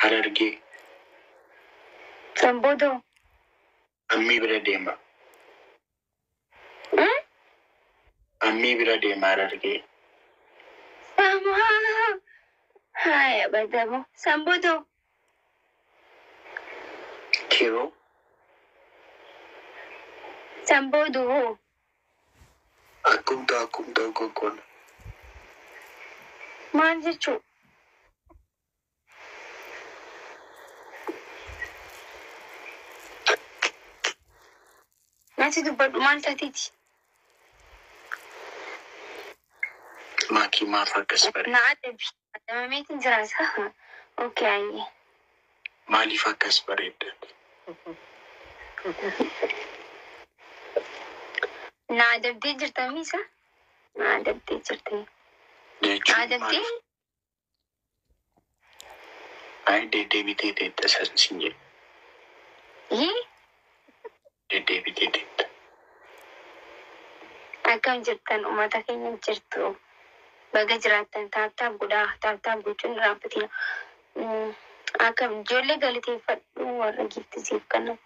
Harargee. San booda. Ammii bira deema. Ammii bira deema Harargee. Samaa. Haya badamu. San booda. Tiruu. San booda hoo. Akkumta akkumta goggona. Maal jechuu? Natti dubbadhu, maal taateeti? Maakii, maaf akkas bareedda? Na adabi. Adabameetiin jiraata. Okay, ayyee. Maaliif akkas bareedda? Na adabdee jirta miisa? Na adabdee jirti. Na Jechuun adabdee? maaliif? Ay, deddeebitee teetta san sin jedhe. Yee? Deddeebitee teetta. Akkam jirtan, uummata keenya? Jirtu? Baga jiraattan. Tap tap godhaa, tap tap gochuun raabbatina. Akkam ijoollee, galateeffadhu warra giifti siif kennan.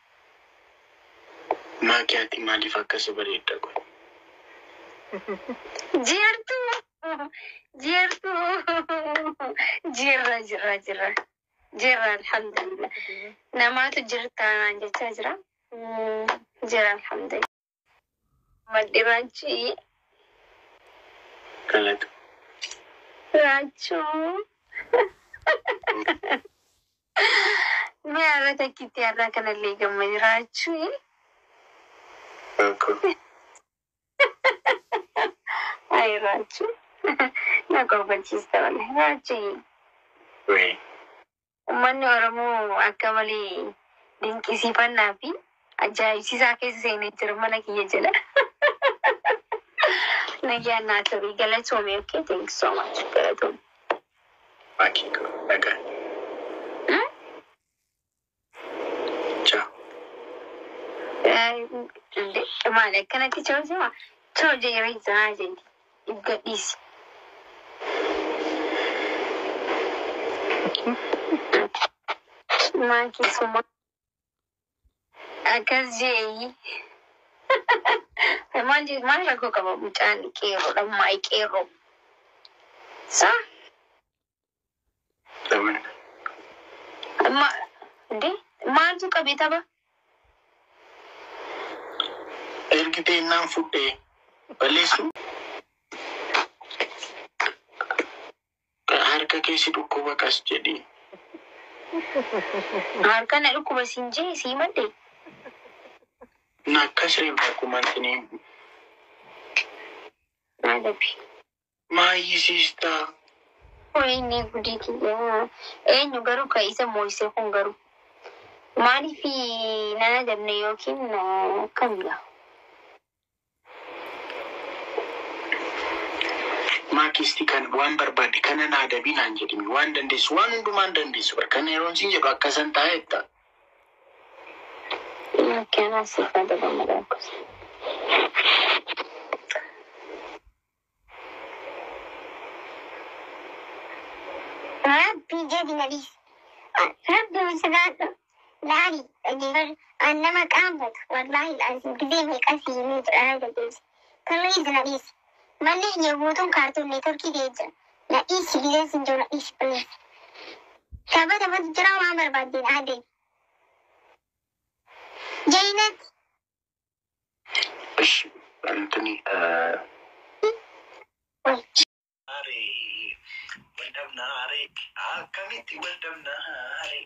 Maakii, ati maaliif akkas bareedda kun? Jirtu, jirtu, jirra, jirra, jirra, jirra, alhamdulillah. Namaatu jirta naan jechaa jira. Jira, alhamdulillah. Maddi raachii. Galatu. Raachuu. Mee har'a takkitti har'a kanallee gammadi, raachuu. Rakkoo. Ay, raachuu. Na kolfachiista malee. Raachuu. Wee. Uummanni Oromoo akka malee dinqisiifannaa fi ajaa'ibsiisaa keessa seenee jira mana kiyya jala. Nagaan naa ta'e, galatoome. Okay, thank you so much. Galatoome. Maakii koo, nagaa. Ciao. Maali akkanatti ciao ciao? Ciao jedhee jira jetti. Gadhiisi. Maakii suma akkas jeeyi. Maal maal rakkoo qaba? Mucaan qeerroodha, maayi qeerroo. Sa? Laman. Ma de maaltu qabe tapha? Ergitee naan fudhee balleessu. Harka keessi dhukkuba qas jedhii. Harka na dhukkuba siin jee sii madde. Na akkas reebba akkuma antini. Maalabi. Maayyisiistaa. Wayini gudii kiyya. Eenyu garuu ka isa mo'ise kun garuu? Maaliif nan adabne yookiin kamidha? Maakisti kan waan barbaadde kana na adabii naan jedhimi, waan dandeessu waan hundumaan dandeessu bar kana yeroon siin jedhu akkasan taa'etta. Akkana siif adabamu akkas. Rabbi jedhi na dhiisi. Rabbi sodaadhu. Laali, dhaggeeffadhu. An nama qaanfatu. Wallaahi laazim gizee meeqa siimee jira deddeebise. Please, na dhiisi. Manni kiyya guutuun kaartuun networkii ta'ee jira. Na dhiisi, gizee sin jiru na dhiisi, please. Tapha taphatu jira, waan barbaaddeen adeemi. Jainat. እሺ እንትኒ Wai. Waldhabnaare, akkamitti waldhabnaare?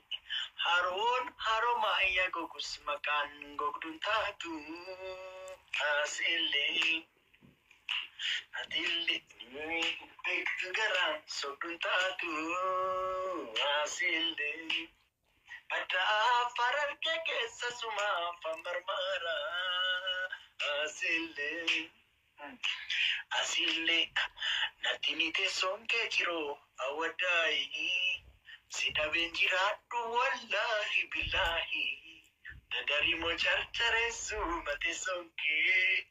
Haroon haroo maayyaa gogus maqaan gogduun taatu asillee atillee beektu garaan sobduun taatu asillee baddaa farargee keessa sumaaf marmaara asillee. Asillee natti ni teessoon kee jiroo awwaddaayi si dhabeen jiraadhu, wallaahi billaahi dadarimoo carcareessu mateessoon kee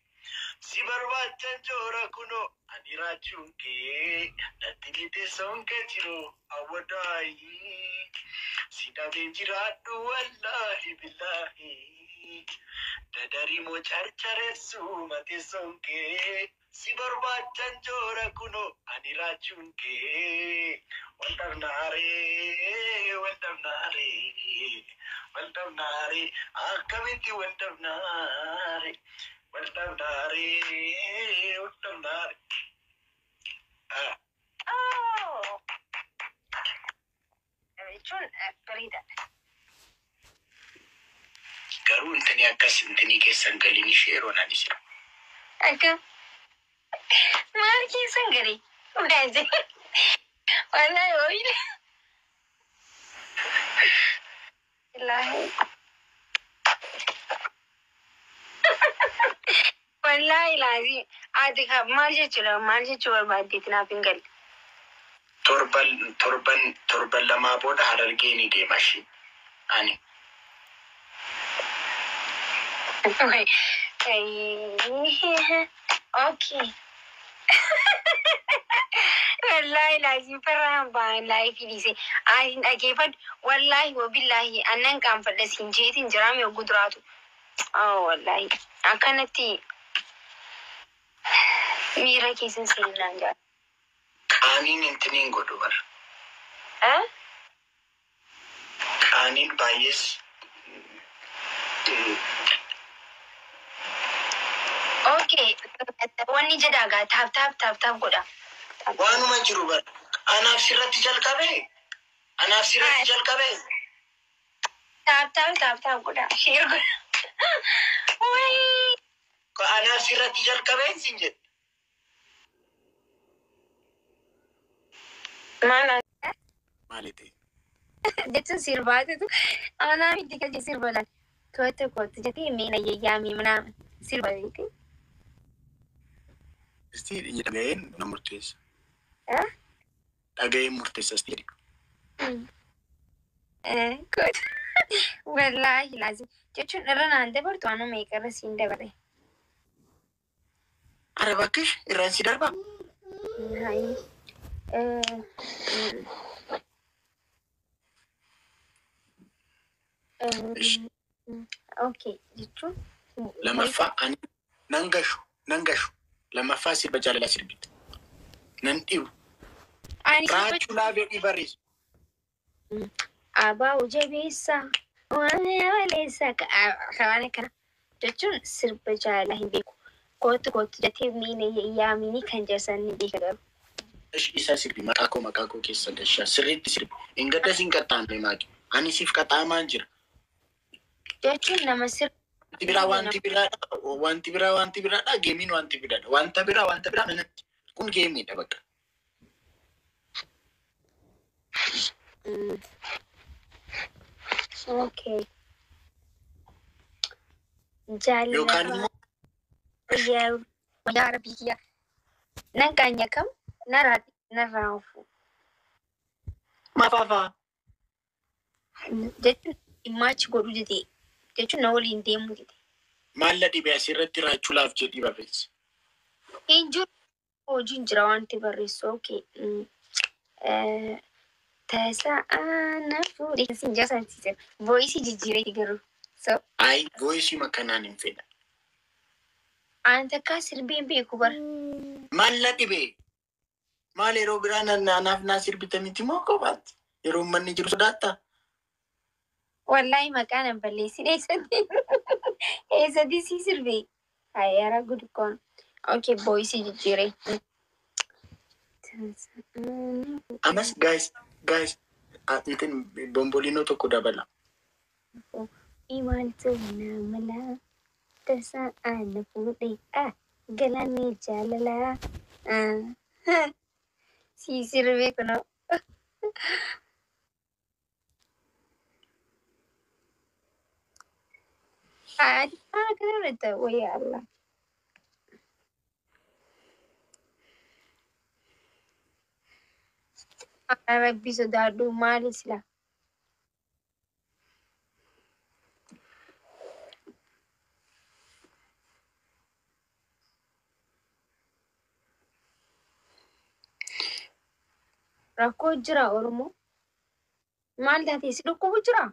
si barbaachan joora kunoo ani raachuun kee natti ni teessoon kee jiroo awwaddaayi dhabeen jiraadhu wallaahi billaahi. Dadarii moo carcareessu mateessoon kee si barbaachan joora kunoo ani raachuun kee wal dhabnaaree wal dhabnaaree wal dhabnaaree akkamitti wal dhabnaaree wal dhabnaaree wal dhabnaaree. Ah. Oh! Jechuun bareedaadha. Garuu intini akkas intinii keessan galiin ishee yeroo naan isin. Akka maal keessan galee? Dhugaati. Wallahi ooyile. Wallaahi. Wallahi laazim. Ati maal jechuudha maal jechuu barbaaddeeti naaf hin galle. Torban 2 booda Harargee ni deema ishee. Ani. Okay. Wallahi laazim farraan ba'an laayifii dhiise. Ani dhageeffadhu wallahi wabillahi annan qaanfadha siin jeetiin jiraame yogguu duraatu. Oh wallahi akkanatti miira keessan seenaan jaa. Qaaniin intiniin godhu bara. Eh? Qaaniin baay'ees. Okay. Wanni jedhaa gaa tap tap tap tap godha. Waanuma jiru bara. Anaaf sirratti jalqabee. Anaaf sirratti jalqabee. Tap tap tap tap godha. Share godha. Wayii. Anaaf sirratti jalqabee siin jedhe. Maal Maali ta'e? jechuun sirbaatutu anaa miti kan sirba laal. Kootu kootu jettee miila yayyaamii manaa sirba jettee. Isti dhaga'een na murteessa. Eh? Dhaga'een murteessa isti jedhi. Kootu. Wallaahi laazim. Jechuun irra naan dabartu anuma meeqarra siin dabare. Ara bakkish irraan si darbaa? Hayi. Ishi. Okay jechuun. Lamaffaa ani nan gashu nan gashu. Lamaffaa sirba jaalalaa sirbita. Nan dhibu. Ani sirba Raachuu laafee ni barreessu. Abaa jabeessa waan maleessa waan akkana jechuun sirba jaalalaa hin beeku. Kootu kootu jettee miila yaamini kan jedhan ni beeka garuu. Isa sirbi maqaa koo keessa gashaa sirriitti sirbi. Hin gadda siin qaxxaamne maaki. Ani siif qaxxaamaan jira. Jechuun nama sirba. Wanti biraa wanti biraadha. Wanti biraa wanti biraadha. Gameiin wanti biraadha. Wanta biraa wanta biraa manatti. Kun gameiidha bakka. Okay. Jaalala Yookaan immoo yaa rabbii kiyya. Nan qaanya kam narraa narraa ofu. Mafaafaa. Jechuun dhimma godhuu dide jechuun na waliin deemuu dide. Maalla dhibee asirratti raachuu laaf jedhii barreessi. Hin jiru hojiin jira wanti barreessu. Okay. Tasaa na fuudhee sin jaasansiise. Voice jijjiiree garuu. So Ayi voice makkanaan hin fedha. Aan takkaa sirbeen beeku bara. Maalla dhibee. Maal yeroo biraa naaf naa sirbita miti moo kophaatti? Yeroo uummanni jiru sodaattaa? Wallahi maqaa nan balleessin eessatti eessatti si sirbee. Ayyaara gudukkoon. Okay, voice jijjiiree. Ammas guys guys intin bombolinoo tokko dabala. Imaltu namala tasaa ana fuudhee ah galaanni jaalalaa ah si sirbee kunoo. Ati maal kana irratti wayyaa Allah. Rabbi sodaadhu maali sila? Rakkoo jira Oromoo. Maal taatee si dhukkubu jira?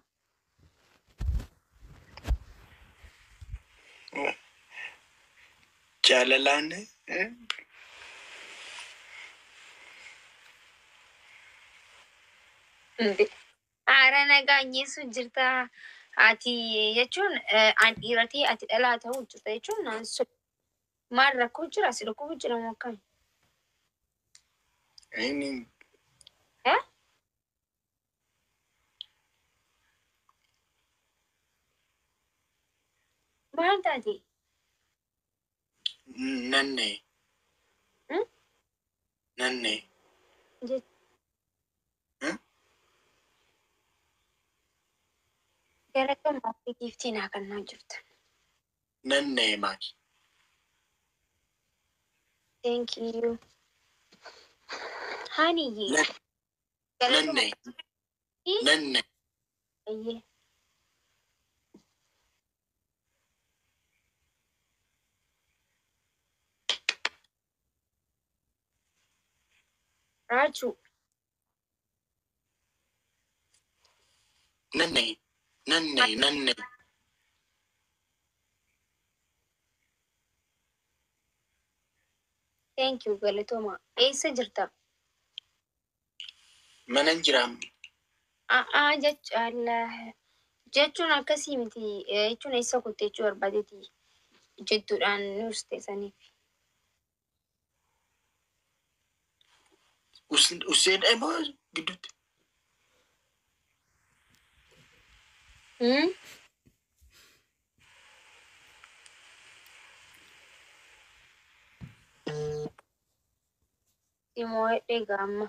Jaalalaan Haara nagaanyeessu jirta. Ati jechuun an dhiira ta'e ati dhalaa ta'uu jirta jechuun naan so maal rakkoo jira si dhukkubu jira moo akkami? Inni Eh? Maal taate? Nanne. Hmm? Nanne. Hmm? Gara gammaatti giiftii naa kennaa jirta. Nanne maaki. Thank you. Haniyye. Nanne. Nanne. Ayyee. Raachuu. Nanne. Nanne. Nanne. Thank you galatooma. Eessa jirta? Mana jiraam. A'aa jechuun akkasii miti jechuun eessa kutte jechuu barbaadeeti jettuudhaan nuus teessaniif. Usseen moo gidduutti? Hmm? Simoo hedhee amma.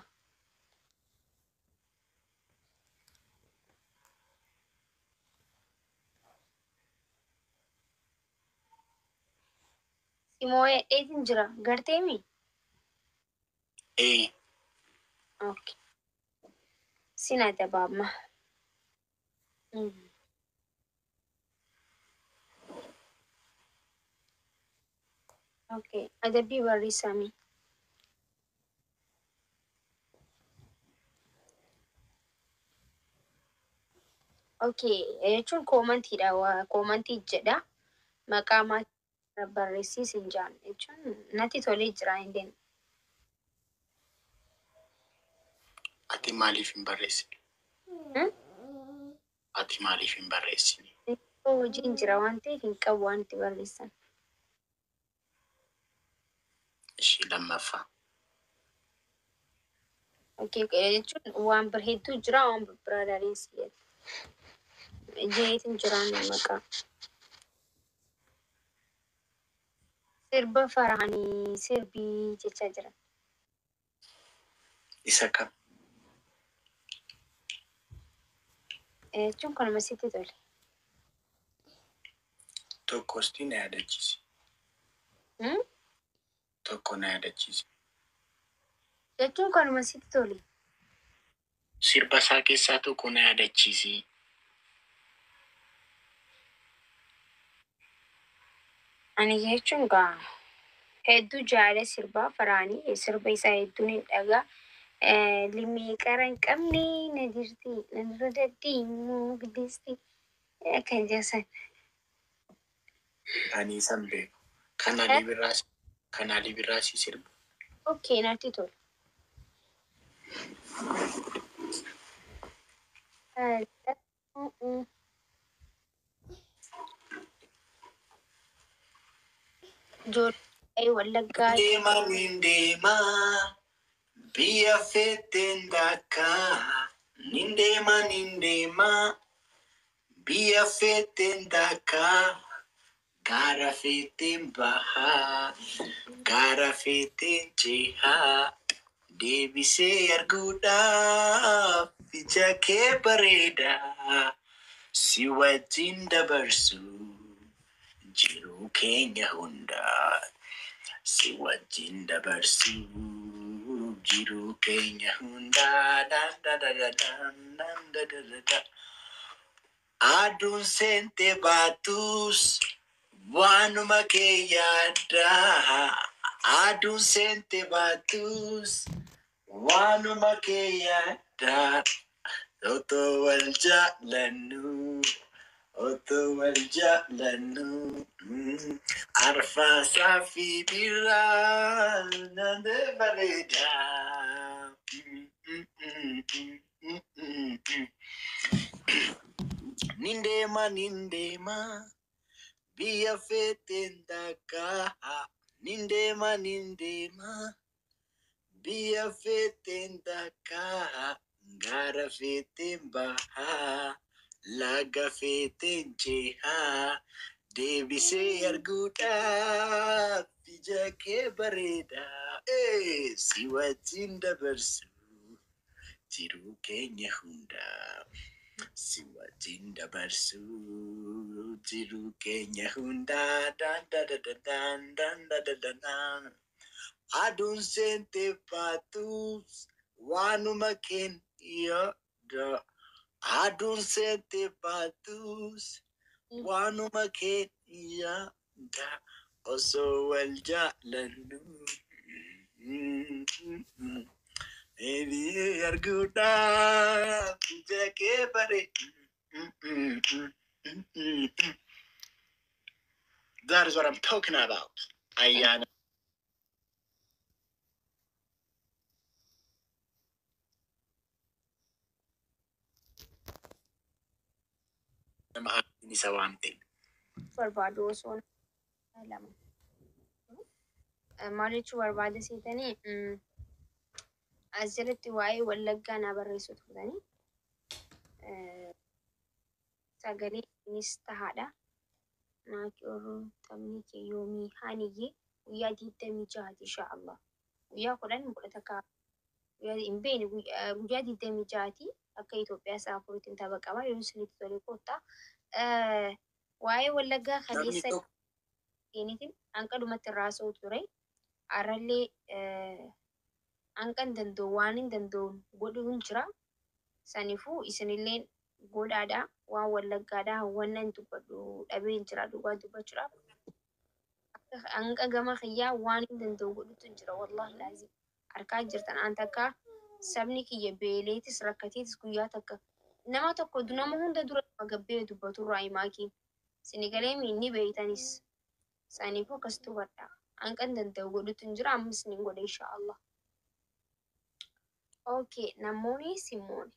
Simoo hedheetiin jira. Garteemi? Ee. Okay. Sin adaba amma. Okay. Adabbii barreessamii. Okay. Jechuun koomantiidha. Koomantii jedha. Maqaa maatii barreessiis hin jaan. Jechuun natti tolee jira hin deemu. Ati maaliif hin barreessine? Hmm? Ati maaliif hin barreessine? Hojiin jira waan ta'eef hin qabu waan itti barreessan. Ishii lammaffaa. Okay. Jechuun waan bir hedduu jira waan biraa daleen si jedha. Jeetiin jiraan maqaa. Sirba Farhaanii sirbii jechaa jiran. Isa kam? Jechuun kanuma sitti tole. Tokkosti na yaadachiisi. Hmm? Tokko na yaadachiisi. Jechuun kanuma sitti tole. Sirba isaa keessaa tokko na yaadachiisi. Ani jechuun gaa hedduu jaala sirbaa Farhaanii sirba isaa hedduun hin dhagaa. Limii qara hin qabne na jirti na dura daddeemuu guddisti kan jedhan. Ani isan beeku. Kan Alii Birraas kan Alii Birraasii sirba. Okay, natti tola. Ijoollee Wallaggaa. Deemaa niin deemaa biyya feeteen daakkaa. Nin deemaa nin deemaa biyya feeteen daakkaa. Gaara feeteen bahaa gaara feeteen cehaa. Deebisee arguudhaaf ija kee bareedaa. Si wajjin dabarsu jiruu keenya hundaa. Si wajjin dabarsu jiruu keenya hundaa. Da da da da da da da da da da. Aduun seente baatus waanuma kee yaaddaa. Aduun seente baatus waanuma kee yaaddaa. Otoo wal jaallannu, otoo wal jaallannu, arfaasaa fi birraa nan bareeda. Nin deema, nin deema, biyya feeteen takka. Nin deema, nin deema, biyya feeteen takka. Gaara feeteen bahaa, laga feeteen cehaa. Deebisee arguudhaaf ija kee bareeda. Si wajjin dabarsu jiruu keenya hundaa. Si wajjin dabarsu jiruu keenya hundaa. Daan da da da daan daan da da da daan. Aduun seentee baatus waanuma keenya. Aduun seentee baatus waanuma keenya. Osoo wal jaallannu. Deebi'ee arguudhaaf ija kee bareeda. That is what I'm talking about. Ayyaana nama isa waan ta'e. Barbaadu osoo lama. Maal jechuu barbaada seetanii, as jalatti waa'ee Wallaggaa naa barreessu turtanii. Sagalee innis tahaadha. Maaki Oromoo, taphni kee yoomii haaniyyee? Guyyaa 26ti, insha Allah. Guyyaa 10 11 guyyaa hin beekne, guyyaa 26ti akka Itoophiyaa sa'a 4tti tapha qaba. Yoo isinitti tole kottaa. Waa'ee Wallaggaa Namni kaleessa tokko seenitiin hanqadhumatti irraa haasa'u ture. Har'allee hanqan danda'u waan hin danda'u godhuun jira. Saniifuu isinillee godhaadha. Waan Wallaggaadha hawwannaan dubbadhu dhabee hin jira dhugaa dubbachuudhaaf. Hanqa gama kiyyaa waan hin danda'u godhutu jira, wallahi laazim. Harkaa jirtan an takka sabni kiyya beeleetis rakkateetis guyyaa takka nama tokko nama hunda dura gabbee dubbaturraa himaa kee. Sinigalee ni beeytanis. Saniifuu akkasitti hubadha. Hanqan danda'u godhutu hin jira, ammas ni godha, insha Allah. Okay, namoonni Simoon.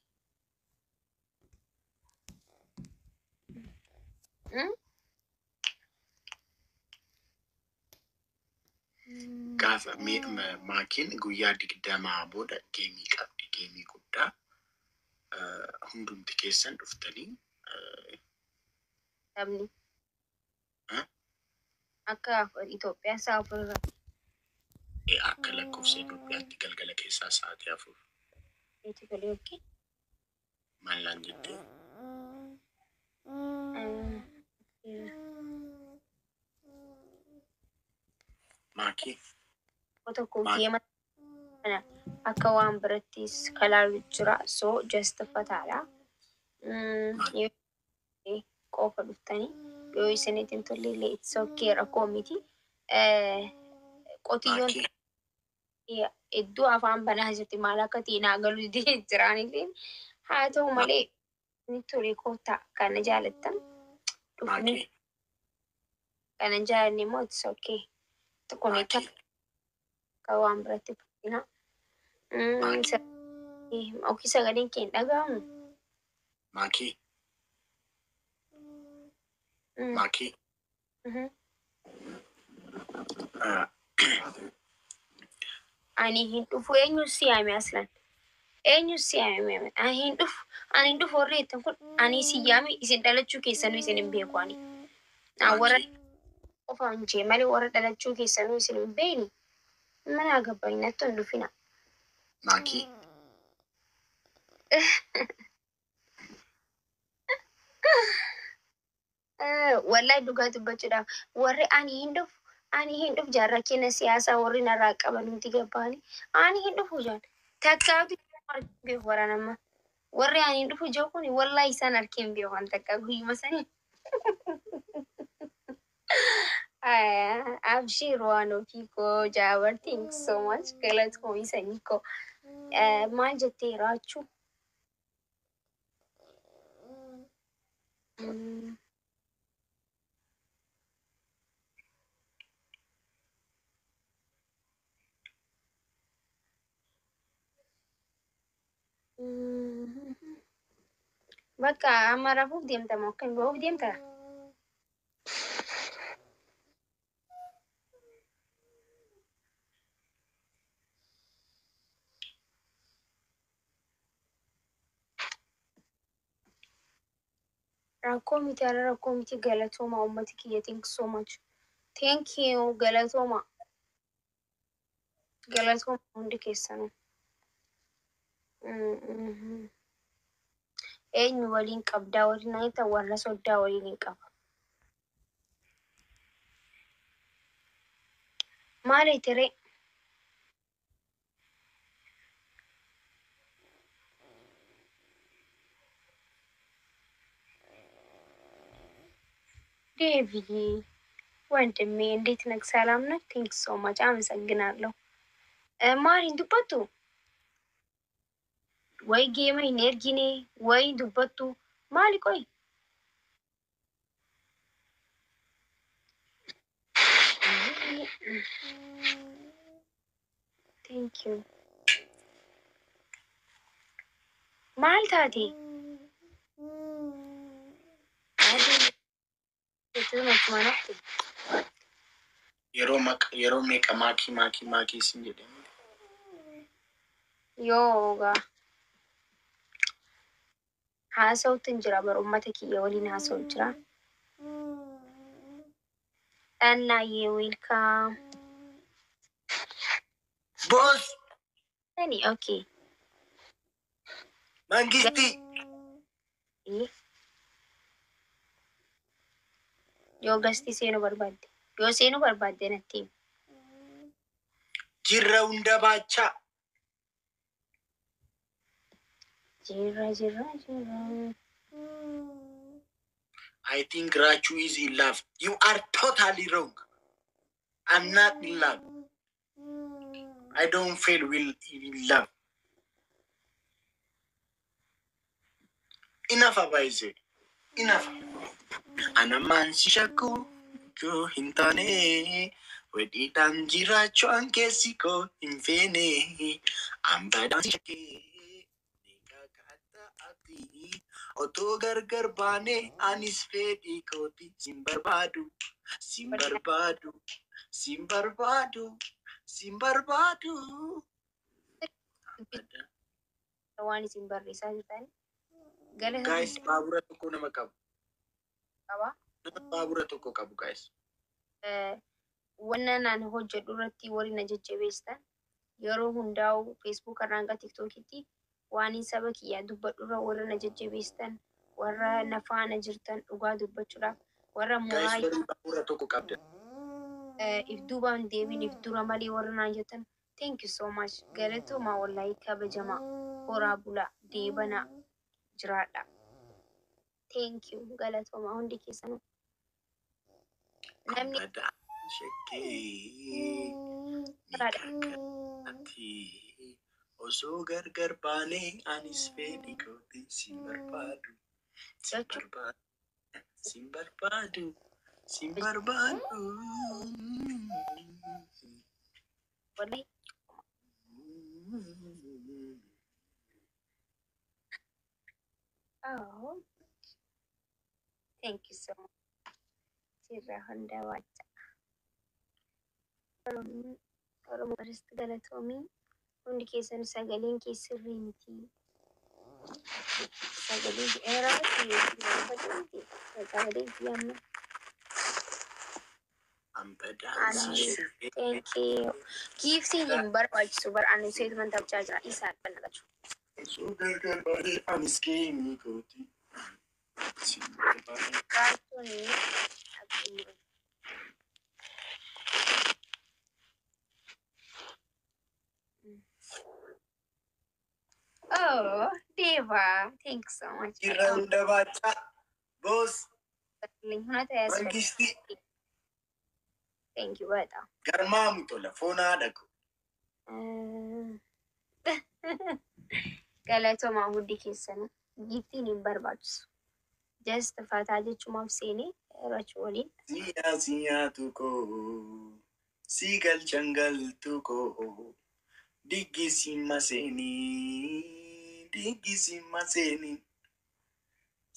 Gaafa maakiin guyyaa 20 booda game qabdi, game guddaa, hundumti keessan dhuftanii Taphni akka Itoophiyaa sa'a 4 irra. Akka lakkoofsa Itoophiyaatti galgala keessaa sa'aatii 4. Itti tole, okay. Maal naan jettee? Maakii. Tokko game kana akka waan birattis kalaalu jira. So just fataadha. Yoo qofa dhuftanii yoo isinitti hin tolle illee it's okay, rakkoo miti. Qotiyyoon Maakii. Iddoo afaan banaa jirti, maal akka ta'e naa galuu didee jiraanillee, haa ta'u malee ni tole, koottaa kana jaalattan dhufni Maakii. kana jaalanne immoo it's okay. Tokko ni Maakii. akka waan biratti fudhina. Maakii. Okay, sagaleen kee hin dhaga'amu. Maakii. Maakii. Ani hin dhufu, eenyu si yaame aslan? Eenyu si yaame? Ani hin dhufu. Ani hin dhufu warri jettan kun ani si yaame, isin dhalachuu keessanuu isin hin beeku ani. Naa warra Maakii. qofa hin jee malee warra dhalachuu keessanuu isin hin beekni. Mana gabbaani natti hin dhufina. Maakii. Wallahi dhugaa dubbachuudhaaf warri ani hin dhufu, ani hin dhufu jaarraa keenya siyaasaa warri narraa qaban hundi gabbaani ani hin dhufu jaan takkaatu argee beeku waraanamma warri ani hin dhufu jiru kun wallahi isaan arkee hin beeku an takka guyyuma sanii. Abshir waan ofii koo Jaabar, thank you so much, galatoomii sanyii koo. Maal jettee raachuu? Bakka amma rafuuf deemta moo akkam ba'uuf deemta? Rakkoo miti ara rakkoo miti galatooma uummati kiyya thank you so much. Thank you galatooma galatooma hundi keessanuu. Eenyu waliin qabdaa warri naan warra soddaa waliin hin qaba. Maali tiree? ዴቪዬ ወንድሜ እንዴት ነህ? ሰላም ነህ? Thank so much አመሰግናለሁ። Maaliin dubbattu? Way geema hin ergine, way hin dubbattu. Maali qoy? Thank you. Maal taate? Jechuun hafte. Yeroo maq yeroo meeqa maakii maakii maakii sin jedhee. Yoo haasawutti hin jira bara uummata kiyya waliin haasa'u jira. እናዬ welcome. Boss. እኔ okay. Mangisti. Yoo gastii seenuu barbaadde yoo seenuu barbaadde natti himi. Jirra hunda baachaa. Jirra jirra jirra. I think Rachu is in love. You are totally wrong. I'm not in love. I don't feel will in love. Enough abaise. Enough. Anamaan si shakku yoo hin taane wedhiidhaan jiraachuu an keessi koo hin feene ambadaan si shakkee otoo gargar baane anis fedhii kooti sin barbaadu sin barbaadu sin barbaadu sin barbaadu. Waan isin barreessaa jirtan galata Guys, baabura tokko nama qabu. Qaba. Nama baabura tokko qabu, guys. Wanna naan hojjedhu irratti warri na jajjabeessitan yeroo hundaa'u Facebook irraan hanga TikTokitti waan saba kiyyaa dubbadhu irra warra na jajjabeessitan warra na faana jirtan dhugaa dubbachuudhaaf warra Guys, mooraa warri baabura tokko qabda. If duubaan deebiin if dura malee warra naan jettan thank you so much galatoomaa wallahi kabajamaa horaa bulaa deebanaa jiraadha. Thank you galatoomaa hundi keessanuu. Namni Ambadaan shakkee ni kakkaatti osoo gargar baanee anis fedhii kooti sin barbaadu sin barbaadu sin barbaadu sin barbaadu. Wallahi. Oh, thank you so much. Sirraa hunda waaca. Oromoo Firist galatoomii hundi keessan sagaleen kee sirrii miti. Sagaleen dheeraa miti. Sagaleen kee amma. Ambadaan si shakkee. Thank you. Giiftiin hin barbaachisu bar ani seetuman taphachaa jira. Isaa bal'atu. Osoo gargar baanee anis keenya kooti sin barbaadu. Raatuun abdiin. Oh, Deva, thank you so much. Jirra hunda baachaa. Boss. ሁኔታ ያስፈልጋል። Mangisti. Thank you በጣም። Garmaamu tola foon haadha ko. Galatoomaa hundi keessanuu giiftiin hin barbaachisu. Just fataa jechuumaaf seenee Raachuu waliin. Siyaa siyaatu koo si galchan galtu koo diggisi maseenii diggisi maseenii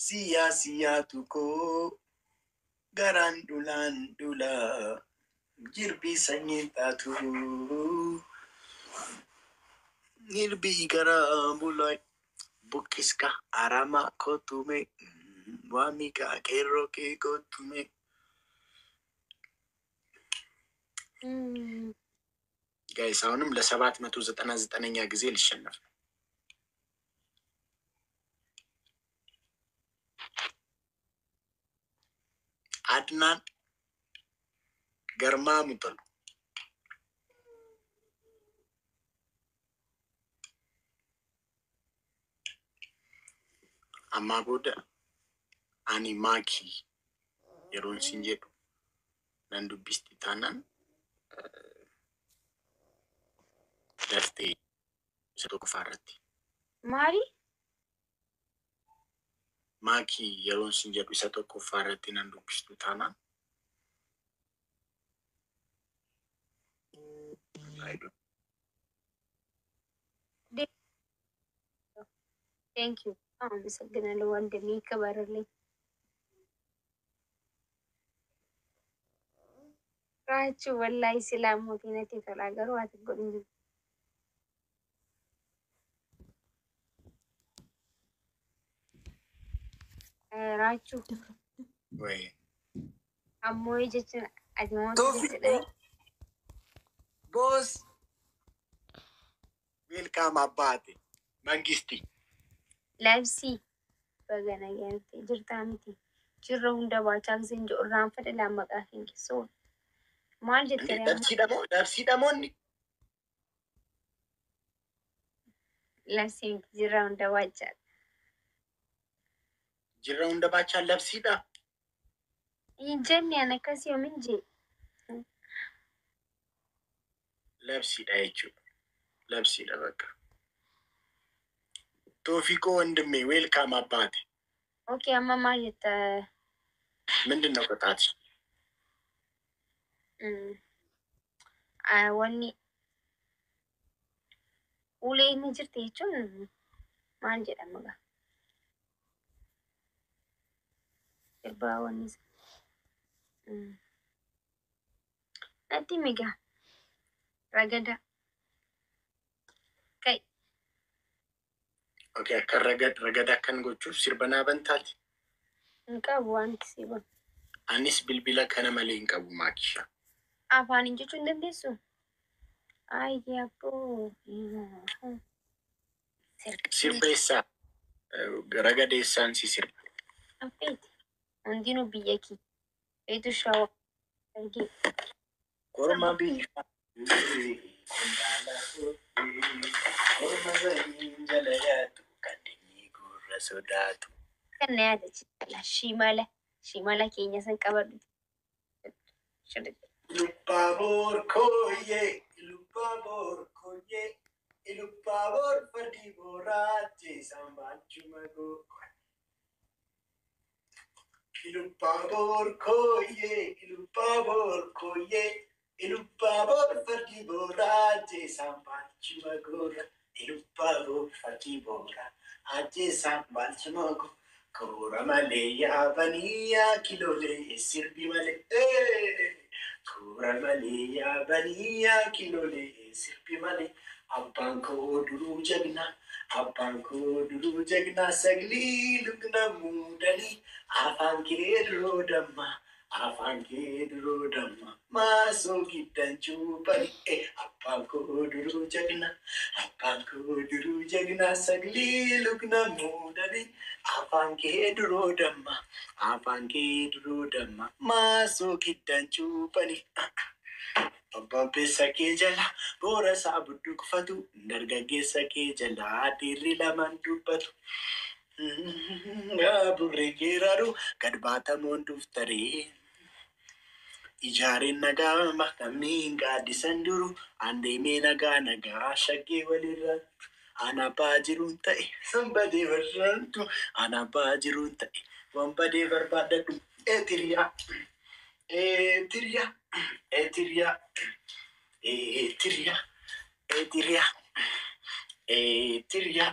siyaa siyaatu koo garaan dhulaan dhulaa jirbii sanyiin taatu jirbii garaa bulaa buqqiska arama kootume waamika qeerroo kee kootume. Guys, አሁንም ለ799ኛ ጊዜ ልሸነፍ ነው። አድናን ገርማ ሙጠሉ ammaa booda ani maakii yeroon sin jedhu nan dubbisti taanaan daftee isa tokkoffaa irratti. Maali? Maakii yeroon sin jedhu isa tokkoffaa irratti nan dubbistu taanaan. Thank you. አመሰግናለሁ ወንድሜ፣ ክበርልኝ። Raachuu wallahi silaa mootii natti tola garuu ati godhin jirtu. Raachuu ወይ ammoo jechuun ati mootii Toofiqoo jechuudha. Boss Welcome አባቴ መንግስቲ። Labsii baga nagaatti jirtaa miti. Jirra hunda baachaa giseen jedhu irraanfadhe laan maqaa hin keessoo. Maal jettee amma Labsii dhamoonni labsii miti jirra hunda baachaa. Jirra hunda baachaa labsiidha. Hin jenne an akkas yoomin jee. Labsiidha jechuudha. Labsiidha በቃ። ቶፊቆ ወንድሜ welcome አባቴ። Okay, amma maal jetta? ምንድን ነው ቅጣት? Wanni ulee inni jirti jechuun maal jedhama gaa? Sirbaa wanni isa. Natti himi gaa. Ragada. Kai. Okay, akka ragada akkan gochuuf sirba naa bantaati. Hin qabu wanti si banu. Anis bilbila kana malee hin qabu maakisha. Afaaniin jechuu hin dandeessu? Ayyi abboo. Sirba eessaa? Ragada eessaan si sirba? Affeeti. Hundinuu biyya kee. Feetu shawaa. Argee. Korma biifaa qondaala korma saniin jala yaatu kan dinyi gurra sodaatu. Kan na yaadachiisa. Shimala. Shimala keenya san qabadhu. Ilubbaabor kooyyee Ilubbaabor kooyyee Ilubbaabor fardi booraache sambaachuma goo. Ilubbaabor kooyyee Ilubbaabor kooyyee Ilubbaabor fardi booraache sambaachuma goora. Ilubbaabor fardi booraache sambaachuma goo. Koora malee yaabanii yaa kiloolee sirbi malee. Koora malee yaabanii yaa kiloolee sirbi malee. Abbaan koo duruu jagna, abbaan koo duruu jagna, saglii lugna muudanii afaan kee duroo damma, afaan kee duroo damma, maasoo giddan cuuphanii. Abbaan koo duruu jagna, abbaan koo duruu jagna, saglii lugna muudanii afaan kee duroo damma, afaan kee duroo damma, maasoo giddan cuuphanii. Abbaan beessa kee jala boora isaa budduuqfatu, dargaggeessa kee jala dhiirri lamaan dubbatu. Burree geeraru gad baatamoon duftaree. Ijaareen nagaa makamii gaaddisan duru andeemee nagaa nagaa shaggee walirra. Ana abbaa jiruun ta'e sanbadee barraantu. Ana abbaa jiruun ta'e wanbadee barbaadadhu. Eetiriyaa. Eetiriyaa. Eetiriyaa. Eetiriyaa. Eetiriyaa. Eetiriyaa.